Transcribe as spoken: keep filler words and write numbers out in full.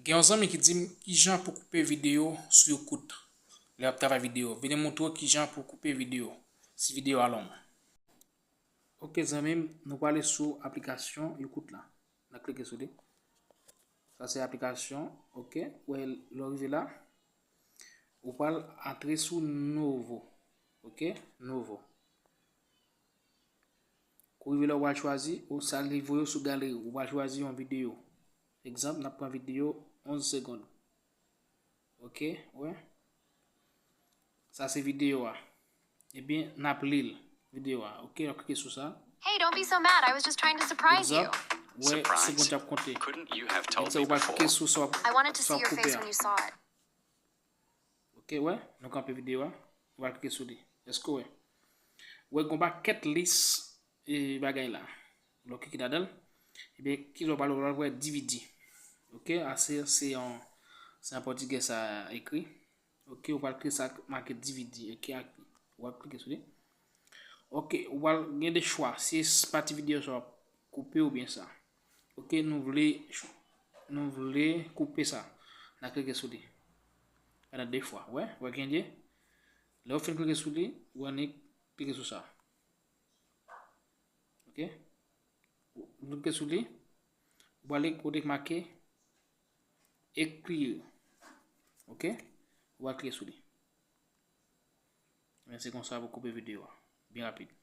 Gen yon zanmi ki di m kijan pou koupe videyo sou Youkout. Lè w ap travay videyo, vini m montre w kijan pou koupe videyo si videyo a long. Ok zanmi m, nou prale sou aplikasyon Youkout la. N a klike sou li. Sa se aplikasyon, ok. Wè, lè w rive la, ou pral antre sou Nouvo. Ok, Nouvo. Kou rive la, ou pral chwazi, ou sa li voye w sou galeri. Ou pral chwazi yon videyo. Egzanp, n ap pran videyo onz segonn. Ok, wè. Sa se videyo a. Ebyen, n ap li l, videyo a. Ok, w ap klike sou sa. Hey, don't be so mad. I was just trying to surprise you. Egzanp, wè, segonn y ap konte. Couldn't you have told Egzanp, me ou pral before? klike sou sa w ap I wanted to sa see w ap your koupe face a. When you saw it. Ok, wè, nou kanpe videyo a. Ou pral klike sou li. Èske w wè? Ou wè gon pakèt lis e bagay la. Lè w klike ladan l, ebyen, ki lè w pral wè D V D. Ok, a se se yon se an pòtigè sa ekri. Ok, ou pral klike sa make D V D. Ok, ou pral klike sou li. Ok, ou pral gen de chwa. Si pati videyo sa w ap koupe oubyen sa. Ok, nou vle nou vle koupe sa. N a klike sou li. Pandan de fwa. Wè, wè gen de. Lè w fin klike sou li, ou annik klike sou sa. Ok. Ou klike sou li. Ou prale kote k make ekri. Ok. Ou pral klike sou li. Men se konsa pou koupe videyo a. Byen rapid.